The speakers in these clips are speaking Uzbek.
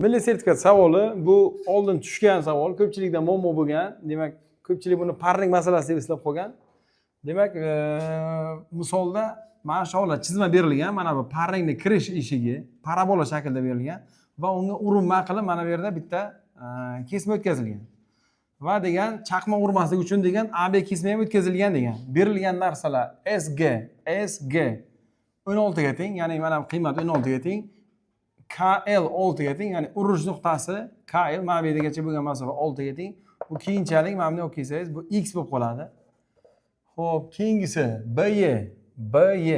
Milliy sertifikat savoli bu oldin tushgan savol, ko'pchilikda muammo bo'lgan. Demak, ko'pchilik buni парник masalasi deb eslab qolgan. Demak, misolda mana shu holat chizma berilgan, mana bu парник ni kirish eshigi parabola shaklida berilgan va unga urinma qilib mana bu yerda bitta kesma o'tkazilgan. Va degan, chaqmoq urmaslik uchun degan, AB kesma ham o'tkazilgan degan. Berilgan narsalar: SG, SG 16 ga teng, ya'ni mana bu qiymat 16 ga teng. KL 6 ga teng, ya'ni urish nuqtasi KL mana bu yergacha bo'lgan masofa 6 ga teng. Bu keyinchalik mana bunday olib kelsangiz, bu x bo'lib qoladi. Xo'p, keyingisi BY, BY.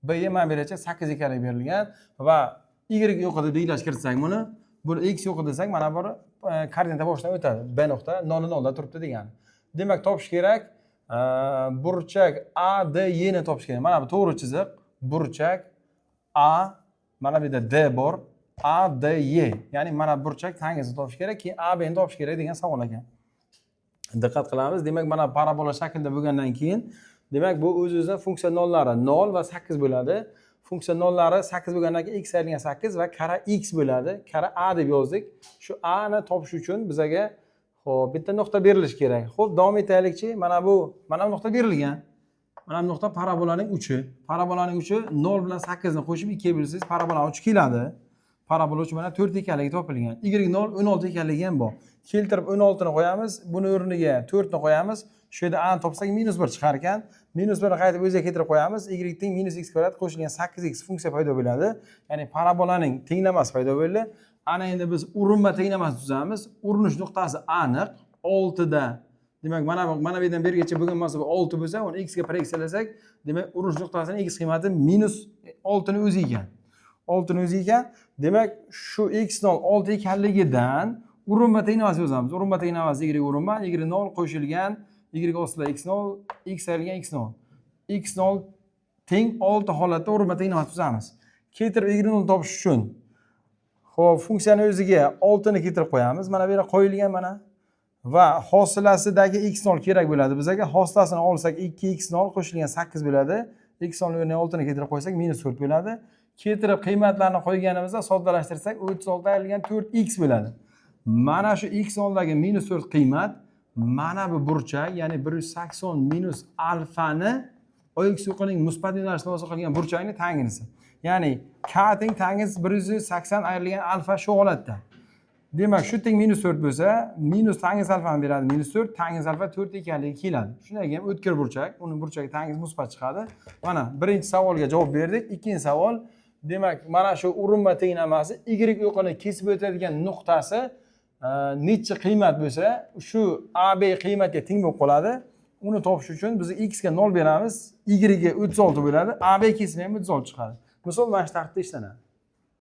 BY mana bu yergacha 8 ekanligi berilgan va y yo'q deb belgilash kiritsak buni x yo'q desak, mana bu koordinata boshidan o'tadi. B nuqta 0 0 da turibdi degani. Demak, topish kerak burchak ADY ni topish kerak. Mana bu to'g'ri chiziq, burchak A, mana bu yerda D bor, A D Y, ya'ni mana burchak tangisini topish kerak, keyin A B ni topish kerak degan savol ekan. Diqqat qilamiz. Demak, mana parabola shaklida bo'lgandan keyin, demak, bu o'z o'zidan funksiya nollari 0 va 8 bo'ladi. Funksiya nollari 8 bo'lgandan keyin x ayrilgan 8 va karra x bo'ladi. Karra a deb yozdik. Shu a ni topish uchun bizaga, ho'p, bitta nuqta berilishi kerak. Ho'p, davom etaylikchi. Mana bu nuqta berilgan. Mana bu nuqta parabolaning uchi. Parabolaning uchi 0 bilan 8 ni qo'shib 2 ga bo'lsangiz, parabolaning uchi keladi. Parabola uchi mana 4 ekanligi topilgan. Y 0 16 ekanligi ham bor. Keltirib 16 ni qo'yamiz, buni o'rniga 4 ni qo'yamiz. Shu yerda a ni topsak, minus 1 chiqar ekan. Minus 1 ni qaytib o'ziga keltirib qo'yamiz. Y teng minus x kvadrat qo'shilgan 8x funksiya paydo bo'ladi. Ya'ni parabolaning tenglamasi paydo bo'ldi. Ana endi biz urinma tenglamasi tuzamiz. Urinish nuqtasi aniq 6 da. Demak, mana bu yerdan bu yergacha bo'lgan masofa 6 bo'lsa, uni x ga proyeksiyalasak, demak, urinish nuqtasining x qiymati minus 6 ni o'zi ekan. 6 ni o'zi ekan. Demak, shu x 0 6 ekanligidan urinma tenglamasi yozamiz. Urinma tenglamasi y urinma y 0 qo'shilgan y ostida x 0 x ayrilgan x 0. X 0 teng 6 holatda urinma tenglamasi tuzamiz. Keltirib y 0 topish uchun, xo'p, funksiyani o'ziga 6 ni keltirib qo'yamiz. Mana bu yerga qo'yilgan mana. Va hosilasidagi x 0 kerak bo'ladi bizaga. Hosilasini olsak, 2 x 0 qo'shilgan 8 bo'ladi. X 0 o'rniga 6 ni keltirib qo'ysak, minus 4 bo'ladi. Keltirib qiymatlarni qo'yganimizda, soddalashtirsak, 36 ayrilgan 4 x bo'ladi. Mana shu x 0dagi minus 4 qiymat mana bu burchak, ya'ni 180 minus alfani OX o'qining musbat yo'nalishini hosil qilgan burchakni tanginisi. Ya'ni k teng tanginsi 180 ayrilgan alfa shu holatda. Demak, shu teng minus 4 bo'lsa, minus tangens alfani beradi. Minus 4, tangens alfa 4 ekanligi keladi. Shundan keyin o'tkir burchak, uni burchagi tangens musbat chiqadi. Mana birinchi savolga javob berdik. Ikkinchi savol, demak, mana shu urinma tenglamasi y o'qini kesib o'tadigan nuqtasi necha qiymat bo'lsa, shu AB qiymatga teng bo'lib qoladi. Uni topish uchun biz x ga 0 beramiz, y ga 36 bo'ladi, AB kesimi ham 36 chiqadi. Misol mana shu tartibda ishlanadi.